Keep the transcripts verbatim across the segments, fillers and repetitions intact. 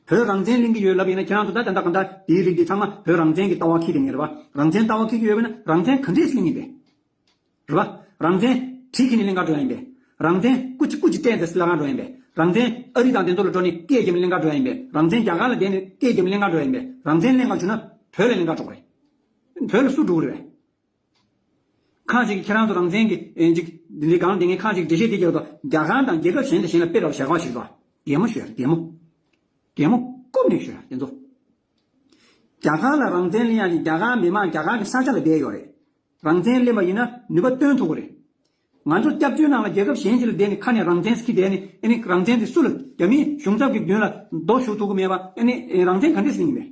བོད་རང་བཙན་གླེང་གི་ཡོད་ལབ་ཡིན་ན། ཁྱེད་རང་ཚོ་ད་ད་ད་གང་ལྟར་དེའི་རིགས་འདི་ཚང་མ་བོད་རང་བཙན་གྱི་ལྟ་བ་འཁྱེར་བསྡད་མཁན་རེད་པ། རང་བཙན་ལྟ་བ་འཁྱེར་གྱི་ཡོད་པ་ན་རང་བཙན་ག་འདྲས་གླེང་ཡིན་པས། རེད་པ། རང་བཙན་གྲི་ཁྱེར་ནས་གླེང་ག་འགྲོ་ཡ་ཡིན་པས། རང་བཙན་སྐུ་མཁྱེན་སྐུ་མཁྱེན་སྤྲད་དེ་གླེང་ག་འགྲོ་ཡ་ཡིན་པས། རང་བཙན་ཨ་རི་དང་དེ་ཚོ་ལ་འགྲོ་ནས་སྐད་རྒྱབ་ནས་གླེང་ག་འགྲོ་ཡ་ཡིན་པས། རང་བཙན་རྒྱ་གར་ལ་བསྡད་ནས་སྐད་རྒྱབ་ནས་གླེང་ག་འགྲོ་ཡ་ཡིན་པས། རང་བཙན་གླེང་ག་བྱུང་ན་བོད་ལ་གླེང་ག་འགྲོ་གི་རེད། བོད་ལ་སུ་འགྲོ་གི་རེད་པས། ཁ་ཅིག་ཁྱེད་རང་ཚོ་རང་བཙན་གྱི་ཨེ་ཅིག་འདི་འདྲའི་སྒང་བསྡད་མཁན་ཁ་ཅིག་འགྲེལ་བཤད་དེ་རྒྱག་དོ། རྒྱ་གར་དང་རྒྱལ་ཁབ་གཞན་དང་གཞན་ལ་དཔེ་རག་བྱ་ག་ཞིག་དོ། གད་མོ་ཤོར་གད་མོ། གད་མོ་སྐོམ་ནས་ཤོར་དེ་ཚོ། རྒྱ་གར་ལ་རང་བཙན་གླེང་ཡ་ནི་རྒྱ་གར་མི་མང་རྒྱ་གར་གྱི་ས་ཆ་ལ་བསྡད་ཡོད་རེད། རང་བཙན་གླེང་བ་ཡིན་ན་ནུས་པ་བཏོན་ཐུབ་ཀྱི་རེད། ང་ཚོ་སྐྱབས་བཅོལ་ནང་ལ་རྒྱལ་ཁབ་གཞན་ཞིག་ལ་བསྡད་ནས་ཁ་ནས་རང་བཙན་ཟེར་གྱི་བསྡད་ནས་ཨ་ནི་རང་བཙན་དེ་སུ་ལ་རྒྱ་མིའི་གཞུང་ཚབ་ཀྱི་མདུན་ལ་རྡོ་གཞུ་ཐུབ་ཀྱི་མེད་པ་ཨ་ནི་རང་བཙན་ག་འདྲས་ཟེར་ཡིན་པས།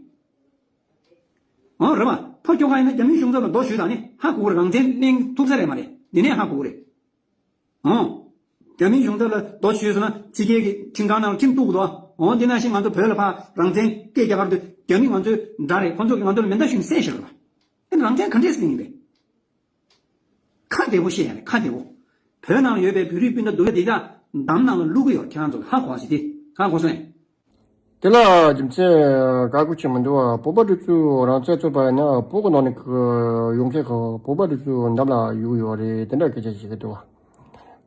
ཨོ་རེད་པ། ཕར་སྐྱོད་ག་ཡིན་ན་རྒྱ་མིའི་གཞུང་ཚབ་ལ་རྡོ་གཞུས་དང་ནི་ཧ་གོ་གི་རེད། རང་བཙན་གླེང་ཐུབ་ས་རེད་མ་རེད། འདི་ནས་ཧ་གོ་གི་རེད། ཨོ། རྒྱ་མིའི་གཞུང་ཚབ་ལ་རྡོ་གཞུས་སོང་ན་ཕྱི་རྒྱལ་གྱི་ཁྲིམས་ཁང་ནང་ལ་ཁྲིམས་གཏུག་གི་འདུག་ཨོ་འདི་ནང་བཞིན་ང་ཚོ་བོད་ལ་ཕར་རང་བཙན་སྐད་རྒྱག་གར་དུས་རྒྱ་མི་ང་ཚོའི་དགྲ་རེད། ཁོ་ཚོ་གིས་ང་ཚོ་ལ་མེ་མདའ་གཞུས་ནས་བསད་བཞག་རེད་པ། ཨ་ནི་རང་བཙན་ག་འདྲས་ཟེར་ཡིན་པས། ཁ་བདེ་པོ་བཤད་ཡ་རེད། ཁ་བདེ་པོ། བོད་ནང་ལ་ཡོད་པའི་བོད་རིགས་སྤུན་ཟླ་སྡུག་ཅག་དེ་དག་འདམ་ནང་ལ་བླུག་གི་ཡོད། ཁྱེད་རང་ཚོ་ཧ་གོ་ཟེར་ཏེ་ཧ་གོ་སོང་ངས། དེ་ལ་རྒྱུ་མཚན་ག་གུ་ཆེ་མི་འདུག་བ། བོད་པ་འདི་ཚོས་རང་བཙན་རྩོད་པ་ཡིན་ན་བོད་ཀྱི་ནང་ནས་ཀྱི་ཡོང་མཁན་གྱི་བོད་པ་འདི་ཚོ་འདམ་ལ་གཡུག་ཡོད་རེད། དེ་འདྲ་སྐད་ཆ་བཤད་ཀྱི་འདུག་བ།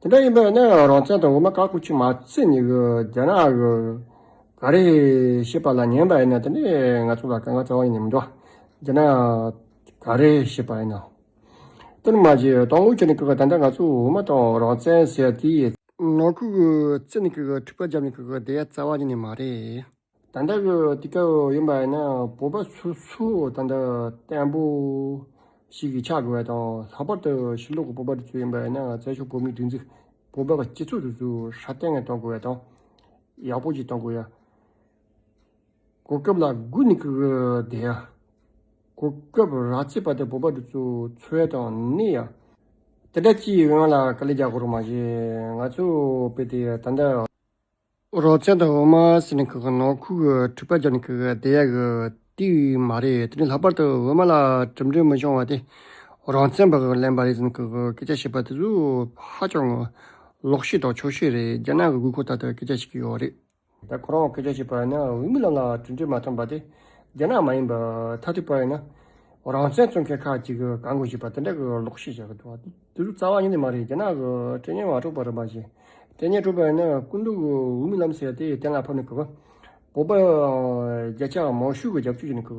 དེ་འདྲ་ཡིན་པ་ཡིན་ན་རང་བཙན་དང་འོ་མ་ག་གུ་ཆེ་མ་བརྩིས་ནས་གི་རྒྱ་ནག་གི་ག་རེ་བཤད་པ་ལ་ཉན་པ་ཡིན་ན་དེ་ནས་ང་ཚོ་ལ་དཀའ་ངལ་རྩ་བ་ཡིན་ནས་མི་འདུག་བ། རྒྱ་ནག་ག་རེ་བཤད་པ་ཡིན་ན། དེར་མ་བྱས་དང་པོ་བྱས་ནས་ཀྱི་ད་ལྟ་ང་ཚོ་འོ་མ་དང་རང་བཙན་ཟེར་དེ་ནང་ཁུལ་གྱི་བརྩིས་ནས་ཀྱི་འཁྲུག་པ་བརྒྱབ་ནས་ཀྱི་བསྡད་ཡ་རྩ་བ་ཉིད་ནས་མ་རེད། ད་ལྟ་གི་དུས་སྐབས་ཡིན་པ་ཡིན་ན་བོད་པ་སོ་སོ་ད་ལྟ་བརྟན་པོ་ཞིག་གི་ཆགས་དགོས་པ་དང་། ལྷག་པར་དུ་ཕྱི་ལོགས་ཀྱི་བོད་པ་དེ་ཚོ་ཡིན་པ་ཡིན་ན་བཙན་བྱོལ་བོད་མིའི་སྒྲིག་འཛུགས་བོད་པ་གི་སྤྱི་ཚོགས་དེ་ཚོ་སྲ་བརྟན་ངང་གཏོང་དགོས་པ་དང་། ཡག་པོ་ཞིག་གཏོང་དགོས་ཡ། གོ་སྐབས་ལ་སྒུག་ནས་ཀྱི་བསྡད་ཡ། གོ་སྐབས་རག་ཚད་པ་དེ་བོད་པ་འདི་ཚོ་འཚོལ་ཡ་དང་གནས་ཡ། དེ་འདྲ་ཅིག་ཡོང་ཡ་ལ་དཀའ་ལས་རྒྱག་དགོས་རེད་མ་གཞི། ང་ཚོ་དཔེ་དེ་ད་ལྟ་རང་བཙན་དང་འོ་མ་ཟེར་ནས་ཀྱི་ནང་ཁུལ་གྱི་འཁྲུག་པ་རྒྱབ་ནས་ཀྱི་བསྡད་ཡ་གི་དུས་མ་རེད། དེ་ནས་ལྷག་པར་དུ་འོ་མ་ལ་གྲུབ་འབྲས་མི་འབྱུང་བ་དེ་རང་བཙན་པ་གིས་ལེན་པ་རེད་ཟེར་ནས་ཀྱི་སྐད་ཆ་བཤད་པ་དེ་ཚོ་ཧ་ཅང་ལོག་ཤོས་དང་ཆོག་ཤོས་རེད། རྒྱ་ནག་གི་དགོས་མཁོ་ལྟར་དུ་སྐད་ཆ་བཤད་ཀྱི་ཡོད་རེད། ད་ཁོ་རང་སྐད་ཆ་བཤད་པ་ཡིན་ན་འོས་མི་རྣམས་ལ་གྲུབ་འབྲས་མ་ཐོན་པ་དེ་རྒྱ་ནག་མ་ཡིན་པ་མཐར་ཐུག་པ་ཡིན་ན་རང་བཙན་རྩོད་མཁན་ཁག་ཅིག་གིས་གང་དགོས་བྱེད་པ་དེ་འདྲ་གི་ལོག་བཤད་བྱ་གི་འདུག་དེ་ཚོ་རྩ་བ་ཉིད་ནས་མ་རེད། རྒྱ་ནག་གི་སྐད་ངན་མ་སྒྲོག་པ་རེད་མ་གཞི། སྐད་ངན་སྒྲོག་པ་ཡིན་ན་སྐུ་མདུན་གྱི་འོས་མི་ལམ་ཟེར་ཡ་དེ་གཏན་ལ་ཕབ་ནས་གི་བོད་པ་བརྒྱ་ཆ་མང་ཤོས་ཀྱི་རྒྱབ་སྐྱོར་བྱས་ནས་གི་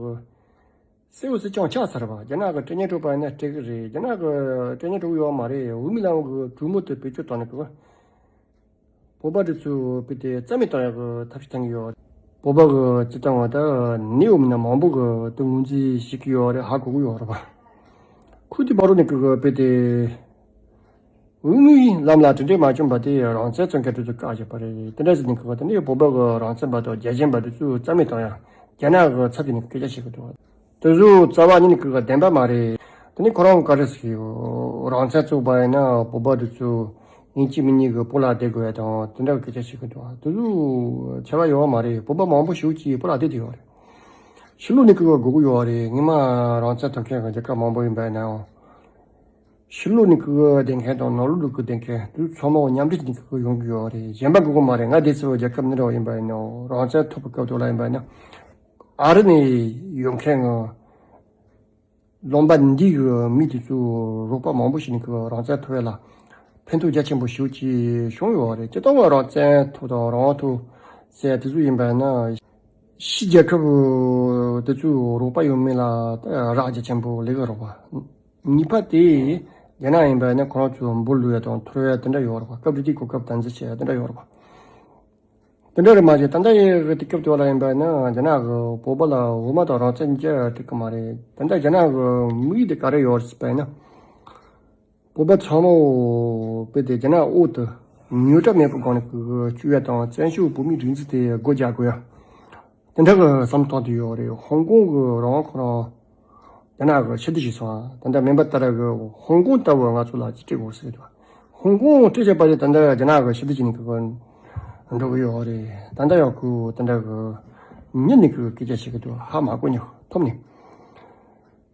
གསལ་བོ་གསལ་རྐྱང་ཆགས་ཚར་བ། རྒྱ་ནག་གི་སྐད་ངན་སྒྲོག་པ་ཡིན་ན་སྤྲད་གི་རེད། རྒྱ་ནག་གི་སྐད་ངན་སྒྲོག་གི་ཡོད་མ་རེད། འོས་མི་ལམ་གྱི་གྲོས་མོལ་དེ་བེད་སྤྱོད་བཏང་ནས་གི་བོད་པ་དེ་ཚོ་བོད་དེ་རྩ་མེད་གཏོང་ཡག་གི་ཐབས་ཤེས་བཏང་གི་ཡོད། བོད་པ་གི་སྤྱི་བཏང་བ་ད་ནི་འོ་མི་ན་མང་པོ་གི་དེ་ངོས་འཛིན་བྱེད་ཀྱི་ཡོད་རེད། ཧ་གོ་གི་ཡོད་རེད་པ། ཁུ་དེ་བར་རུ་ནས་གི་གི་བོད་དེ་འོས་མིའི་ལམ་ལ་གྲུབ་འབྲས་མ་བྱུང་བ་དེ་རང་བཙན་རྩོད་མཁན་དེ་ཚོ་བཀག་བཞག་པ་རེད། དེ་འདྲ་ཟེར་ནས་གི་གི་དེ་ནི་བོད་པ་གི་རང་བཙན་པ་དང་རྒྱལ་ཞེན་པ་དེ་ཚོ་རྩ་མེད་གཏོང་ཡག་རྒྱ་ནག་གི་ཚབ་བྱས་ནས་སྐད་ཆ་བཤད་གི་འདུག་དེ་ཚོ་རྩ་བ་ཉིད་ནས་གི་གི་བདེན་པ་མ་རེད། དེ་ནི་ཁོ་རང་ག་རེ་ཟེར་གི་ཡོད། རང་བཙན་རྩོད་པ་ཡིན་ན་བོད་པ་དེ་ཚོ་ཡིན་གཅིག་མིན་གཉིས་གི་བོད་ལ་བསྡད་དགོས་ཡ་དང་དེ་འདྲ་གི་སྐད་ཆ་བཤད་གི་འདུག་དེ་ཚོ་ཁྱད་པར་ཡོད་མ་རེད། བོད་པ་མང་པོ་ཞེ་པོ་ཅིག་བོད་ལ་བསྡད་བསྡད་ཡོད་རེད། ཕྱི་ལོགས་ནས་གི་གི་དགོས་ཀྱི་ཡོད་རེད། སྔོན་མ་རང་བཙན་ཐོབ་མཁན་གི་རྒྱལ་ཁབ་མང་པོ་ཡིན་པ་ཡིན་ནའང་། ཕྱི་ལོགས་ནས་གི་གི་བསྡད་མཁན་དང་ནང་ལོགས་ལ་གི་བསྡད་མཁན་དེ་ཚང་མ་མཉམ་འབྲེལ་ནས་གི་གི་ཡོང་གི་ཡོད་རེད། གཞན་པ་དགོས་ཀྱི་མ་རེད། ང་བསྡད་ས་བའི་རྒྱལ་ཁབ་འདི་འདྲ་བ་ཡིན་པ་ཡིན་ནའང་རང་བཙན་ཐོབ་པའི་སྐབས་དེ་ལ་ཡིན་པ་ཡིན་ན། ཨ་རི་ནས་ཡོང་མཁན་གི་ལུང་པ་འདི་གི་མི་དེ་ཚོ་རོགས་པ་མང་པོ་ཞིག་ནས་གི་རང་བཙན་ཐོབ་ཡ་ལ་ཕན་ཐོགས་རྒྱ་ཆེན་པོ་ཞེ་པོ་ཅིག་བྱུང་ཡོད་རེད། སྤྱིར་བཏང་གི་རང་བཙན་ཐོབ་དང་རང་དབང་ཐོབ་ཟེར་ཡ་དེ་ཚོ་ཡིན་པ་ཡིན་ན། ཕྱི་རྒྱལ་ཁབ་དེ་ཚོའི་རོགས་པ་ཡོད་མེད་ལ་ད་རག་རྒྱ་ཆེན་པོ་ལས་ཀ་རོགས་པ། གཉིས་པ་དེ་རྒྱ་ནག་ཡིན་པ་ཡིན་ན་ཁོ་རང་ཚོ་འབུ་བླུག་ཡ་དང་འཐོར་ཡ་དེ་འདྲ་ཡོད་རེད་པ། སྐབས་རེ་དེ་གོ་སྐབས་བདག་འཛིན་བྱེད་ཡ་དེ་འདྲ་ཡོད་རེད་པ། དེ་འདྲ་རེད་མ་གཞི་ད་ལྟ་ཡི་གི་དུས་སྐབས་དེ་བ་ལ་ཡིན་པ་ཡིན་ན་རྒྱ་ནག་གི་བོད་པ་ལ་འོ་མ་དང་རང་བཙན་རྒྱག་ཡ་འགྲིག་གི་མ་རེད། ད་ལྟ་རྒྱ་ནག་གི་དམིགས་ཡུལ་དེ་ག་རེ་ཡོད་རེད་ཟེར་བ་ཡིན་ན། བོད་པ་ཚང་མ་བོད་དེ་རྒྱ་ནག་འོག་ཏུ་ཉོ་གྲབས་མེད་པའི་སྒང་ནས་གི་བཅུག་ཡ་དང་བཙན་བྱོལ་བོད་མིའི་སྒྲིག་འཛུགས་དེ་སྒོ་རྒྱག་དགོས་ཡ། དེ་འདྲ་གི་བསམ་སྟངས་དེ་ཡོད་རེད། ཧོང་ཀོང་གི་རང་དབང་ཁོ་རང་རྒྱ་ནག་གི་ཕྱིར་བསྡུ་བྱས་སོང་། ད་ལྟ་མེམ་བར་ཏཱ་ར་གི་ཧོང་ཀོང་ལྟ་བུ་ང་ཚོ་ལ་ཅིག་སྤྲད་དགོས་ཟེར་གི་འདུག་ཧོང་ཀོང་སྤྲད་བྱས་པ་དེ་ད་ལྟ་རྒྱ་ནག་གི་ཕྱིར་བསྡུ་བྱས་ནས་གི་འགྲོ་གི་ཡོད་རེད། ད་ལྟ་ཡང་ཁོ་དེ་འདྲ་གི་ཉིན་ནས་གི་སྐད་ཆ་བཤད་གི་འདུག་ཧ་མ་གོ་ཉག་ཐོབ་ནས།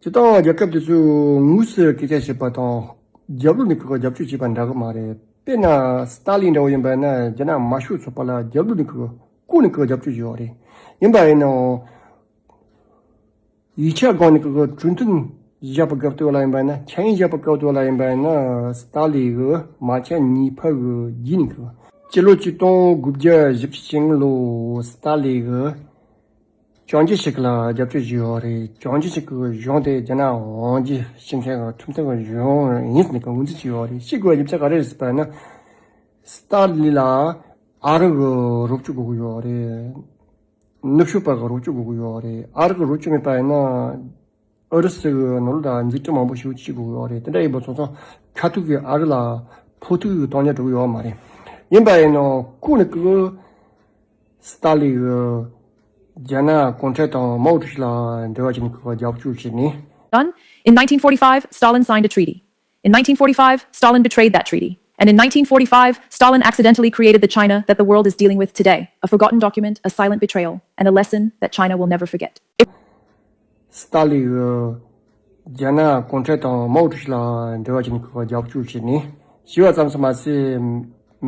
སྤྱིར་བཏང་རྒྱལ་ཁབ་དེ་ཚོས་དངོས་སུ་སྐད་ཆ་བཤད་པ་དང་རྒྱབ་ལོགས་ནས་ཁོ་རྒྱབ་སྐྱོར་བྱས་པ་འདྲ་གི་མ་རེད། དཔེར་ན་སི་ཏཱ་ལིན་འདྲ་བོ་ཡིན་པ་ན་རྒྱ་ནག་དམར་ཤོག་ཚོགས་པ་ལ་རྒྱབ་ལོགས་ནས་ཁོ་ལྐོག་ནས་ཁོ་རྒྱབ་སྐྱོར་བྱས་པ་རེད། ཡིན་པ་ཡིན་ནའང་། ཡིག་ཆ་སྒང་ནས་ཀྱི་གྲོས་མཐུན་བཞག་པའི་སྐབས་དུ་ལ་ཡིན་པ་ན། ཆ་ཡིག་བཞག་པའི་སྐབས་དུ་ལ་ཡིན་པ་ན། སྟག་ལྷས་ཀྱི་མ་ཆ་གཉིས་ཕབ་ཀྱི་རྗེས་ནས་ཀྱི། སྤྱི་ལོ་ཆིག་སྟོང་དགུ་བརྒྱ་བཞི་བཅུ་ཞེ་ལྔ་ལོ་སྟག་ལྷས་ཀྱི་ཅང་ཅེ་ཤིག་ལ་རྒྱབ་སྐྱོར་བྱས་ཡོད་རེད། ཅང་ཅེ་ཤིག་གི་གཞུང་དེ་རྒྱ་ནག་དབང་སྒྱུར་བྱེད་མཁན་གྱི་ཁྲིམས་མཐུན་གྱི་གཞུང་ཡིན་ཟེར་ནས་ཀྱི་ངོས་འཛིན་བྱས་ཡོད་རེད། ཤིག་གི་རྒྱབ་ཆ་ག་རེ་རེད་ཟེར་བ་ན། སྟག་ལྷས་ལ་ཨ་རི་གི་རོགས་སྐྱོར་དགོས་ཀྱི་ཡོད་རེད། ནུབ་ཕྱོགས་པ་གི་རོགས་སྐྱོར་དགོས་ཀྱི་ཡོད་རེད། ཨ་རི་གི་རོགས་སྐྱོར་མེད་པ་ཡིན་ན། ཨུ་རུ་སུ་གི་ནང་ལོགས་ལ་འཛུགས་སྐྲུན་མང་པོ་ཞིག་བྱེད་དགོས་ཀྱི་ཡོད་རེད། དེ་འདྲ་ཡིན་པ་སོང་ཙང་ཁ་ཐུག་གི་ཨ་རི་ལ་ཕོག་ཐུག་གི་གཏོང་རྒྱུ་འགྲོ་གི་ཡོད་མ་རེད། ཡིན་པ་ཡིན་ནའང་ཁོ་ནི་ཀི་སྟག་ལྷས་གི་རྒྱ་ནག་གུང་ཁྲན་ཏང་མའོ་ཀྲུའུ་ཞི་ལ་འབྲེལ་བ་བྱས་ནས་ཀི་རྒྱབ་སྐྱོར་བྱས་ནས། Done. In nineteen forty-five, Stalin signed a treaty. In nineteen forty-five, Stalin betrayed that treaty. And in nineteen forty-five, Stalin accidentally created the China that the world is dealing with today, a forgotten document, a silent betrayal, and a lesson that China will never forget. སྟག་ལྷས་ཀྱིས་རྒྱ་ནག་གུང་ཁྲན་ཏང་མའོ་ཀྲུའུ་ཞི་ལ་འབྲེལ་བ་བྱས་ནས་ཁོ་རྒྱབ་སྐྱོར་བྱས་ནས་ཞེས་པ་ཙམ་དུ་མ་ཟད།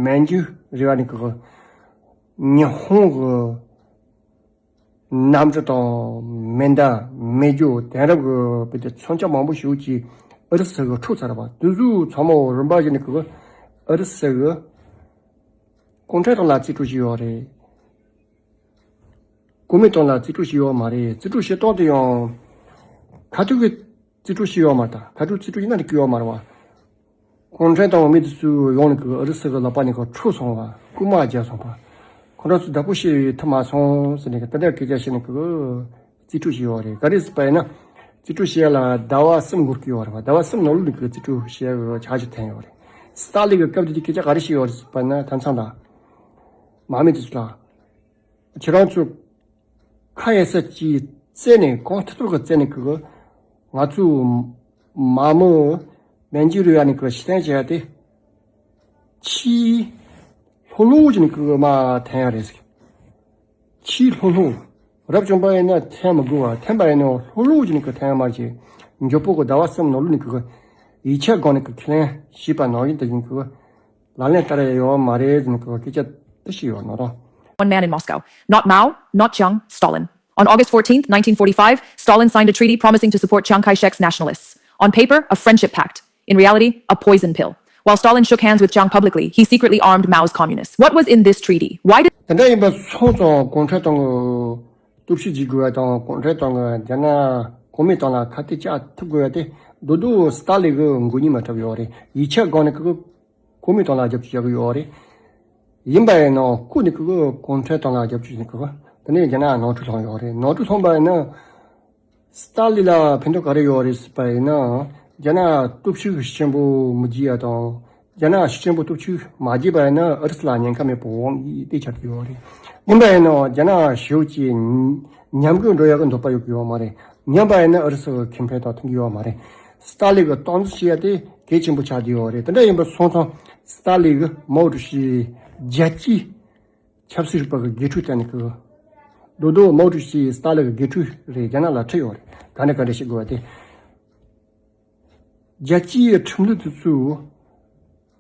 མན་ཇུ་རི་བ་ནས་ཀྱི་ཉི་ཧོང་གི་གནམ་གྲུ་དང་མེ་མདའ་མེ་སྒྱོགས་དེང་རབས་ཀྱི་བོད་དེ་མཚོན་ཆ་མང་པོ་ཞིག་གིས་ཨུ་རུ་སུ་གི་འཕྲོག་ཚར་བ་དེ་ཚོ་ཚང་མ་རིམ་པ་བཞིན་ནས་ཀྱི་ཨུ་རུ་སུ་གི་གུང་ཁྲན་ཏང་ལ་རྩིས་སྤྲོད་བྱས་ཡོད་རེད། གོང་མའི་ཏང་ལ་རྩིས་སྤྲོད་བྱས་ཡོད་མ་རེད། རྩིས་སྤྲོད་བྱེད་སྟངས་དེ་ཡང་ཁ་ཐུག་གི་རྩིས་སྤྲོད་བྱས་ཡོད་མ་རེད། ད་ཁ་ཐུག་རྩིས་སྤྲོད་ཡིན་ན་འགྲིག་གི་ཡོད་མ་རེད་བ། གུང་ཁྲན་ཏང་མི་དེ་ཚོའི་ཡོང་ནས་ཀྱི་ཨུ་རུ་སུ་གི་ལག་པ་ནས་ཀྱི་འཕྲོག་སོང་བ། རྐུན་མ་རྒྱག་སོང་བ། ཁོ་རང་ཚོ་བདག་པོ་བྱེད་ཐུབ་མ་སོང་ཟེར་ནས་ཀྱི་དེ་འདྲ་སྐད་ཆ་བཤད་ནས་ཀྱི་རྩིས་སྤྲོད་བྱས་ཡོད་རེད། ག་རེ་ཟེར་བ་ཡིན་ན། རྩིས་སྤྲོད་བྱེད་ཡ་ལ་ཟླ་བ་གསུམ་འགོར་གྱི་ཡོད་རེད་བ། ཟླ་བ་གསུམ་ནང་ལོགས་ནས་ཀྱི་རྩིས་སྤྲོད་བྱེད་ཡ་གི་འཆར་གཞི་བཏིང་ཡོད་རེད། སྟག་ལྷས་ཀྱི་སྐབས་དེ་དུས་སྐད་ཆ་ག་རེ་བཤད་ཡོད་རེད་ཟེར་བ་ཡིན་ན། དེང་སང་ལ་དམག་མི་དེ་ཚོ་ལ། ཁྱེད་རང་ཚོ་ཁ་ཡ་ས་ཅིག་བཙལ་ནས་གང་ཐུབ་ཐུབ་ཀྱི་བཙལ་ནས་ཀྱི་ང་ཚོའི་དམག་མི་མན་ཇུ་རི་ཡ་ནས་ཀྱི་ཕྱིར་འཐེན་བྱས་ཏེ་ཆེས་ལྷོད་ལྷོད་བྱས་ནས་ཀྱི་མར་འཐེན་ཡ་རེད་ཟེར། ཆེས་ལྷོད་ལྷོད། རབ་བྱུང་པ་ཡིན་ན་འཐེན་མི་དགོས་པ། འཐེན་པ་ཡིན་ན་ལྷོད་ལྷོད་བྱས་ནས་ཀྱི་འཐེན་ཡ་མ་བྱེད། མགྱོགས་པོ་ཀྱི་ཟླ་བ་གསུམ་ནང་ལོགས་ནས་ཀྱི་ཡིག་ཆ་སྒང་ནས་ཀྱི་ཁས་ལེན་བྱས་པ་ནང་བཞིན་དུ་ཡིན་ཀྱི། ལག་ལེན་བསྟར་ཡ་ཡོད་མ་རེད་ཟེར་ནས་ཀྱི་སྐད་ཆ་དེ་བཤད་ཡོད་ནོ་ར། One man in Moscow. Not Mao, not Chiang, Stalin. On August fourteenth, nineteen forty-five, Stalin signed a treaty promising to support Chiang Kai-shek's nationalists. On paper, a friendship pact. In reality, a poison pill. While Stalin shook hands with Chiang publicly, he secretly armed Mao's communists. What was in this treaty? Why did དེ་འདྲ་ཡིན་པ་སོང་ཙང་གུང་ཁྲན་ཏང་གི་སྟོབས་ཤུགས་རྒྱས་དགོས་པ་དང་། གུང་ཁྲན་ཏང་གི་རྒྱ་ནག་གོང་མའི་ཏང་ལ་ཁ་གཏད་གཅོག་ཐུབ་དགོས་པ་དེ་རྡོག་རྡོག་སྟག་ལྷས་ཀྱི་མགོ་གཉིས་མ་འཁྲབ་ཡོད་རེད། ཡིག་ཆ་སྒང་ནས་ཀྱི་གོང་མའི་ཏང་ལ་རྒྱབ་སྐྱོར་བྱེད་ཀྱི་ཡོད་རེད། ཡིན་པ་ཡིན་ནའང་ཁོ་ནི་ཀྱི་གུང་ཁྲན་ཏང་ལ་རྒྱབ་སྐྱོར་བྱེད་ཀྱི། དེ་ནས་རྒྱ་ནག་ནོར་འཁྲུལ་སློང་ཡོད་རེད། ནོར་འཁྲུལ་སློང་པ་ཡིན་ན། སྟག་ལྷས་ལ་ཕན་ཐོགས་ག་རེ་ཡོད་རེད་ཟེར་བ་ཡིན་ན། རྒྱ་ནག་སྟོབས་ཤུགས་ཆེན་པོ་མི་རྒྱས་ཡ་དང་། རྒྱ་ནག་ཤུགས་ཆེན་པོ་སྟོབས་ཤུགས་མ་རྒྱས་པ་ཡིན་ན་ཨུ་རུ་སུ་ལ་ཉེན་ཁ་མེད་པའི་དབང་ཡིག་དེ་ཆགས་ཀྱི་ཡོད་རེད། ཡིན་པ་ཡིན་ནའང་རྒྱ་ནག་ཞེ་པོ་ཅིག་ཉམས་རྒུད་འགྲོ་ཡག་གི་འདོད་པ་ཡོད་ཀྱི་ཡོད་མ་རེད། ཉམས་པ་ཡིན་ན་ཨུ་རུ་སུ་གི་ཁེ་ཕན་དང་མཐུན་གྱི་ཡོད་མ་རེད། སྟག་ལྷས་ཀྱི་སྟངས་འཛིན་བྱེད་ཡ་དེ་གལ་ཆེན་པོ་ཆགས་ཀྱི་ཡོད་རེད། དེ་འདྲ་ཡིན་པ་སོང་ཙང་སྟག་ལྷས་ཀྱིས་མའོ་ཀྲུའུ་ཞི་རྒྱལ་སྤྱིའི་ཆབ་སྲིད་རིག་པ་གི་དགེ་ཕྲུག་བསྟེན་ནས་ཀྱི། རྡོག་རྡོག་མའོ་ཀྲུའུ་ཞི་སྟག་ལྷས་ཀྱི་དགེ་ཕྲུག་རེད། རྒྱ་ནག་ལ་ཁྲིད་ཡོད་རེད། ག་འདྲ་ག་འདྲ་བྱེད་དགོས་པ་དེ། རྒྱལ་སྤྱིའི་ཁྲིམས་ལུགས་དེ་ཚོས་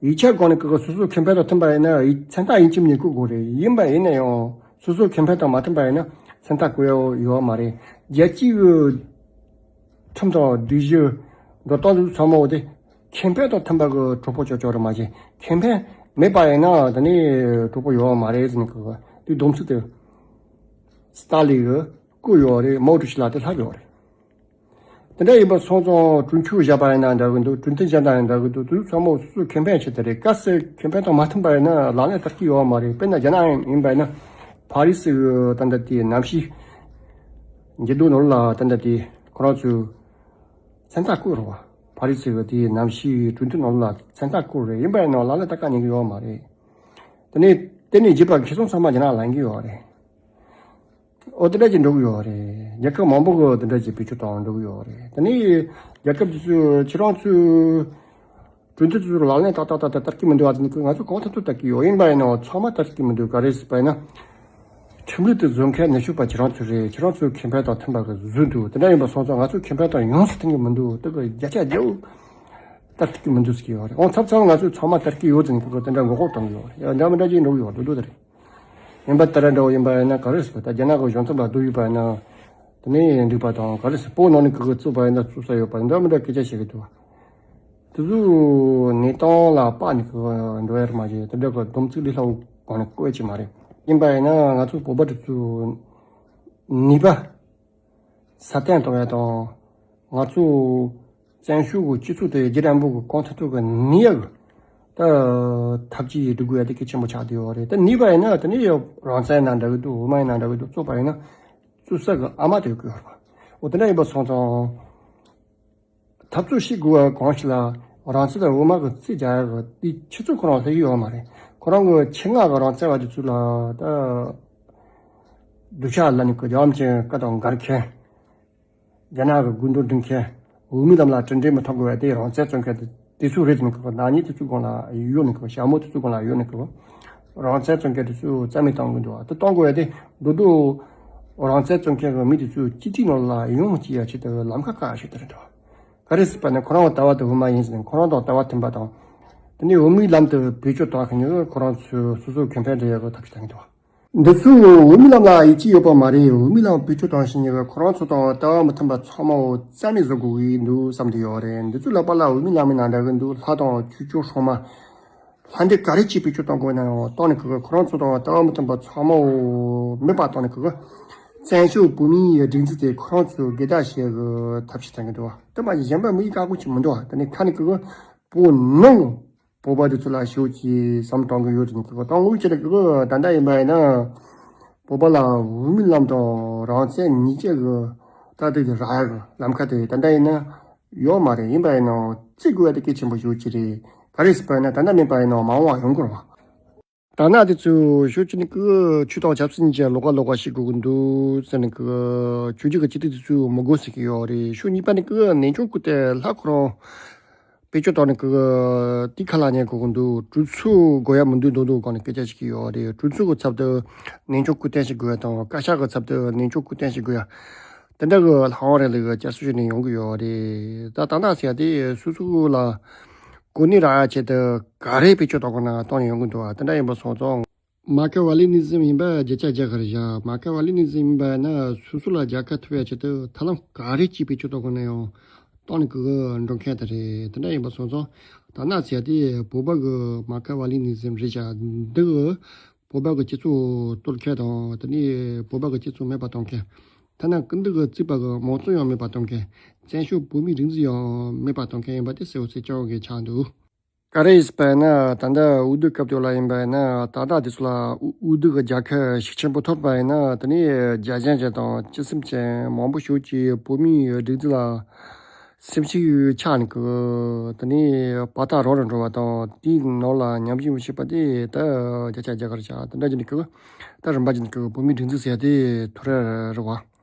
ཡིག་ཆ་སྒང་ནས་ཀྱི་སོ་སོའི་ཁེ་ཕན་དང་མཐུན་པ་ཡིན་ན་མཚན་རྟགས་ཡིན་གཅིག་མིན་གཅིག་བཀོད་དགོས་རེད། ཡིན་པ་ཡིན་ན་ཡང་སོ་སོའི་ཁེ་ཕན་དང་མ་མཐུན་པ་ཡིན་ན་མཚན་རྟགས་བཀོད་ཡག་ཡོད་མ་རེད། རྒྱལ་སྤྱིའི་ཁྲིམས་དང་སྒྲིག་གཞི་འགྲོ་སྟངས་དེ་ཚོ་ཚང་མ་འོ་དེ་ཁེ་ཕན་དང་མཐུན་པ་གི་གྲོགས་པོ་ཅོག་ཅོག་རེད་མ་གཞི། ཁེ་ཕན་མེད་པ་ཡིན་ན་དེ་ནས་གྲོགས་པོ་ཡོད་མ་རེད་ཟེར་ནས་གི་དེ་སྡོམ་ཚིག་དེ་སྟག་ལྷས་གིས་བཀོད་ཡོད་རེད། མའོ་ཀྲུའུ་ཞི་ལག་དེ་ལྷབ་ཡོད་རེད། དེ་འདྲ་ཡིན་པ་སོང་ཙང་གྲོས་ཆོད་བཞག་པ་ཡིན་ན་འདྲ་གི་འདུག་གྲོས་མཐུན་བཞག་ན་ཡང་འདྲ་གི་འདུག་དེ་ཚོ་ཚང་མ་སོ་སོའི་ཁེ་ཕན་ཆེད་དུ་རེད། གལ་སྲིད་ཁེ་ཕན་དང་མ་མཐུན་པ་ཡིན་ན་ལག་ལེན་བསྟར་གྱི་ཡོད་མ་རེད། དཔེར་ན་རྒྱ་ནག་ཡིན་པ་ཡིན་ན་ཕ་རི་སི་གི་ད་ལྟ་དེའི་གནམ་གཤིས་འགྱུར་ལྡོག་ནང་ལ་ད་ལྟ་དེ་ཁོ་རང་ཚོས་མཚན་རྟགས་བཀོད་རེད་བ། ཕ་རི་སི་གི་དེའི་གནམ་གཤིས་གྲོས་མཐུན་ནང་ལ་མཚན་རྟགས་བཀོད་རེད། ཡིན་པ་ཡིན་ནའང་ལག་ལེན་བསྟར་ག་ཉན་གི་ཡོད་མ་རེད། དེ་ནས་དེ་ནས་རྗེས་པ་ཁེ་བཟང་ཚང་མ་རྒྱ་ནག་ལེན་གི་ཡོད་རེད། ཨོ་དེ་འདྲ་ཅིག་འགྲོ་གི་ཡོད་རེད། རྒྱལ་ཁབ་མང་པོ་གི་དེ་འདྲ་ཅིག་བེད་སྤྱོད་བཏང་འགྲོ་གི་ཡོད་རེད། དེ་ནས་རྒྱལ་ཁབ་དེ་ཚོས་ཁྱེད་རང་ཚོའི་གྲོས་མཐུན་དེ་ཚོ་ལག་ལེན་ཏག་ཏག་ཏག་ཏག་བསྟར་གི་མི་འདུག་བ་ཟེར་ནས་ང་ཚོ་གང་ཐུབ་ཐུབ་བསྟར་གི་ཡོད། ཡིན་པ་ཡིན་ནའང་ཚང་མ་བསྟར་གི་མི་འདུག་ག་རེ་ཟེར་བ་ཡིན་ན། ཁྲིམས་ལུགས་དེ་བཟོ་མཁན་ནུབ་ཕྱོགས་པ་ཁྱེད་རང་ཚོ་རེད། ཁྱེད་རང་ཚོའི་ཁེ་ཕན་དང་མཐུན་པ་གི་བཟོས་འདུག་དེ་འདྲ་ཡིན་པ་སོང་ཙང་ང་ཚོའི་ཁེ་ཕན་དང་ཡོངས་སུ་མཐུན་གི་མི་འདུག་དེ་གི་བརྒྱ་ཆ་བརྒྱ་པོ་བསྟར་ཐུབ་ཀྱི་མི་འདུག་ཟེར་གི་ཡོད་རེད། འོང་ཚབ་ཚབ་ང་ཚོས་ཚང་མ་བསྟར་གི་ཡོད་ཟེར་ནས་ཁོ་གི་དེ་འདྲ་མགོ་སྐོར་གཏོང་གི་ཡོད་རེད། ཡང་འདྲ་མི་འདྲ་ཅིག་འགྲོ་གི་ཡོད་རེད། འདུག་འདུག་དེ་རེད། ཡིན་པ་ལྟར་འདྲ་བོ་ཡིན་པ་ཡིན་ན་ག་རེ་ཟེར་བ། ད་རྒྱ་ནག་གི་གཞུང་ཚབ་ལ་སྡུག་ཡོད་པ་ཡིན་ན་དེ་ནས་འགྲིག་པ་དང་། ག་རེ་ཟེར། བོད་ནང་ནས་གི་གི་བཙུགས་པ་ཡིན་ན་བཙུགས་ས་ཡོད་པ་འདྲ་མི་འདྲ་སྐད་ཆ་བཤད་གི་འདུག་བ། དེ་ཚོའི་གནས་སྟངས་ལ་དཔག་ནས་གི་འགྲོ་ཡ་རེད་མ་གཞི། དེ་འདྲ་གི་སྡོམ་ཚིག་ལས་སླ་བོ་གང་ནས་བཀོད་ཀྱི་མ་རེད། ཡིན་པ་ཡིན་ན་ང་ཚོ་བོད་པ་དེ་ཚོའི་ནུས་པ་སྲ་བརྟན་གཏོང་ཡ་དང་། ང་ཚོ་བཙན་བྱོལ་གྱི་སྤྱི་ཚོགས་དེ་རྒྱུན་རིང་པོ་གི་གོང་མཐོ་ཐོག་གི་གནས་ཡ་གི་ད་ཐབས་ཇུས་སྒྲིག་དགོས་ཡ་དེ་གལ་ཆེན་པོ་ཆགས་བསྡད་ཡོད་རེད། ད་ནུས་པ་ཡིན་ན་དེ་ནས་ཡང་རང་བཙན་ཡིན་ན་འདྲ་གི་འདུག། དབུ་མ་ཡིན་ན་འདྲ་གི་འདུག། བཙུགས་པ་ཡིན་ན་བཙུགས་ས་གི་ཨ་མ་དེ་དགོས་ཡོད་རེད་པ། འོ་དེ་འདྲ་ཡིན་པ་སོང་ཙང་། འཐབ་རྩོད་བྱེད་དགོས་པ་གང་ཞིག་ལ་རང་བཙན་དང་དབུ་མ་གི་རྩིས་རྒྱག་ཡག་གི་དེ་ཆུ་ཚོད་ཁོ་རང་སླེབས་ཡོད་མ་རེད། ཁོ་རང་གི་ཆེད་མངགས་གི་རང་བཙན་པ་དེ་ཚོ་ལ་ད་སྡུག་ཆག་ལབ་ནས་གི་རྒྱལ་བ་རིན་པོ་ཆེ་བཀའ་དང་འགལ་མཁན། རྒྱ་ནག་གི་དགོས་འདུན་སྒྲུབ་མཁན། འོས་མིའི་ལམ་ལ་གྲུབ་འབྲས་མི་ཐོན་དགོས་པ་དེ་རང་བཙན་རྩོད་མཁན་དེ་དེ་ཚོ་རེད་ཟེར་ནས་གི་ནག་ཉེས་དེ་ཚོའི་སྒང་ལ་གཡུག་ནས་གི། ཞྭ་མོ་དེ་ཚོའི་སྒང་ལ་གཡུག་ནས་གི་རང་བཙན་རྩོད་མཁན་དེ་ཚོ་རྩ་མེད་གཏོང་གི་འདུག་བ། དེ་གཏོང་དགོས་པ་དེ་འགྲོ་འགྲོ་རང་བཙན་རྩོད་མཁན་གི་མི་དེ་ཚོ་སྤྱི་འཐུས་ནང་ལ་ཡོང་བྱེད་ཡ་ཆེད་དུ་ལམ་ཁ་བཀག་ཡ་ཆེད་དུ་རེད་འདུག། ག་རེ་ཟེར་བ་ན་ཁོ་རང་ལྟ་བ་དེ་དབུ་མ་ཡིན་ཟེར་ནས་ཁོ་རང་དང་ལྟ་བ་མཐུན་པ་དང་། དེ་ནས་འོས་མིའི་ལམ་དུ་བེད་སྤྱོད་བཏང་མཁན་ནི་ཁོ་རང་ཚོའི་སོ་སོའི་ཁེ་ཕན་སྒྲུབ་ཡག་གི་ཐབས་ཤེས་བཏང་གི་འདུག། འདི་ཚོས་འོས་མིའི་ལམ་ལ་ཡིད་ཆེས་ཡོད་པ་མ་རེད། འོས་མིའི་ལམ་བེད་སྤྱོད་བཏང་བཞིན་ཡོད་པའི་ཁོ་རང་ཚོ་དང་ལྟ་བ་མི་མཐུན་པ་ཚང་མ་འོ་རྩ་མེད་བཟོ་དགོས་ཀྱི་འདུག་བསམ་གྱི་ཡོད་རེད། འདི་ཚོའི་ལག་པ་ལ་འོས་མིའི་ལམ་མིན་ན་འདྲ་གི་འདུག། ལྷ་དང་ཆོས་སྐྱོང་སྲུང་མ། ལྷ་འདྲེ་ག་རེ་གཅིག་བེད་སྤྱོད་གཏོང་དགོས་ན་ཡང་གཏོང་ནས་གི་ཁོ་རང་ཚོ་དང་ལྟ་བ་མི་མཐུན་པ་ཚང་མ་འོ་མེད་པ་གཏོང་ནས་གི། བཙན་བྱོལ་བོད་མིའི་སྒྲིག་འཛུགས་དེ་ཁོ་རང་ཚོས་སྒེར་བདག་བྱེད་ཀྱི་ཐབས་ཤེས་བཏང་གི་འདུག། དེ་མ་གཞན་པ་མི་ཡི་བཀག་འགོག་ཅིག་མི་འདུག། དེ་ནས་ཁ་ནས་གི་བོད་ནང་བོད་པ་དེ་ཚོ་ལ་ཞེ་པོ་ཅིག་བསམ་བཏང་གི་ཡོད་ཟེར་ནས་གི་གཏོང་དགོས་ཀྱི་རེད། གི་ད་ལྟ་ཡིན་པ་ཡིན་ན་བོད་པ་ལ་འོས་མིའི་ལམ་དང་རང་བཙན་གཉིས་ཆ་གི་ད་ལྟ་གི་རག་ཡ་གི་ལམ་ཁ་དེ་ད་ལྟ་ཡིན་ན་ཡོད་མ་རེད། ཡིན་པ་ཡིན་ན་བརྩི་དགོས་ཡ་དེ་གལ་ཆེན་པོ་ཞེ་པོ་ཅིག་རེད། ག་རེ་ཟེར་བ་ཡིན་ན་ད་ལྟ་མེད་པ་ཡིན་ན་མ་འོངས་པ་ཡོང་གི་རེད་བ། ད་ནང་དེ་ཚོ་ཞེ་པོ་ཅིག་ནི་གི་ཆོས་དང་ཆབ་སྲིད་གཉིས་ཀྱི་ལོགས་ཀ་ལོགས་ཀ་བྱེད་དགོས་ཀྱི་འདུག་ཟེར་ནས་གི་ཆོས་བརྒྱུད་ཀྱི་སྤྱི་འཐུས་དེ་ཚོས་མི་དགོས་ཟེར་གྱི་ཡོད་རེད། ཕྱོགས་གཉིས་པ་ནི་གི་ནན་ཆུང་སྐུ་དེ་ལྷ་ཁོ་རང་བེད་སྤྱོད་བཏང་ནས་གི་དེ་ཁ་ལ་ཉན་དགོས་ཀྱི་འདུག། གྲོས་ཚོགས་དགོས་ཡ་མི་འདུག་འདུག་འདུག་གང་ནས་སྐད་ཆ་བཤད་ཀྱི་ཡོད་རེད། གྲོས་ཚོགས་ཀྱི་ཚབ་ཏུ་ནན་ཆུང་སྐུ་བསྟེན་བྱེད་དགོས་ཡ་དང་། བཀའ་ཤག་གི་ཚབ་ཏུ་ནན་ཆུང་སྐུ་བསྟེན་བྱེད་དགོས་ཡ། དེ་འདྲ་གི་ལྷ་དབང་རིང་ལུགས་ཀྱི་བསྐྱར་གསོ་བྱས་ནས་ཡོང་གི་ཡོད་རེད། ད་ད་ནང་ཟེར་ཡ་དེ་སོ་སོ་ལ་གོ་གནས་རག་ཡ་ཆེད་དུ་ག་རེ་བེད་སྤྱོད་གཏོང་དགོས་ན་གཏོང་ནས་ཡོང་གི་འདུག། ཨ་དེ་འདྲ་ཡིན་པ་སོང་ཙང་། མ་ཀ་ཝ་ལི་ནི་ཛིམ་ཡིན་པ་བརྒྱ་ཆ་བརྒྱ་ག་རེ་བཞག། མ་ཀ་ཝ་ལི་ནི་ཛིམ་ཡིན་པ་ན་སོ་སོ་ལ་རྒྱལ་ཁ་ཐོབ་ཡ་ཆེད་དུ་ཐབས་ལམ་ག་རེ་གཅིག་བེད་སྤྱོད་གཏོང་དགོས་ན་ཡང་གཏོང་ནས་གི་འགྲོ་མཁན་དེ་རེད། དེ་འདྲ་ཡིན་པ་སོང་ཙང་ད་ནང་ཟེར་ཡ་དེ་བོད་པ་གི་མ་ཀ་ཝ་ལི་ནི་ཛིམ་རེད་བཞག། འདི་གི་བོད་པ་གི་སྤྱི་ཚོགས་གཏོར་མཁན་དང་། དེ་ནས་བོད་པ་གི་སྤྱི་ཚོགས་མེད་པ་གཏོང་མཁན། ཐ་ན་ཀུན་འདུ་གི་རྩིས་པ་གི་མང་གཙོ་ཡང་མེད་པ་གཏོང་མཁན། བཙན་བྱོལ་བོད་མིའི་སྒྲིག་འཛུགས་ཡང་མེད་པ་གཏོང་མཁན་ཡིན་པ་དེ་གསལ་བོ་གསལ་རྐྱང་གི་ཆགས་འདུག། ག་རེ་ཡིན་པ་ཡིན་ན་ད་ལྟ་འོས་བསྡུ་སྐབས་དེ་ལ་ཡིན་པ་ཡིན་ན་ད་ལྟ་དེ་ཚོ་ལ་འོས་འོས་བསྡུ་གི་རྒྱལ་ཁ་ཤུགས་ཆེན་པོ་ཐོབ་པ་ཡིན་ན། དེ་ནས་རྒྱལ་ཞེན་ཅན་དང་སྤྱི་སེམས་ཅན་མང་པོ་ཞིག་གིས་བོད་མིའི་སྒྲིག་འཛུགས་ལ་སེམས་ཤུགས་ཆག་ནས་གི། དེ་ནས་བར་ཐག་རིང་རུ་འགྲོ་བ་དང་། དེའི་ནང་ལ་ཉམས་ཞིབ་མི་བྱེད་པ་དེ་ད་བརྒྱ་ཆ་བརྒྱ་ག་རེ་ཆགས། དེ་འདྲ་བྱས་ནས་གི་ད་རིམ་པ་བྱས་ནས་གི་བོད་མིའི་སྒྲིག་འཛུགས་ཟེར་ཡ་དེ་འཐོར་ར་རེད་བ།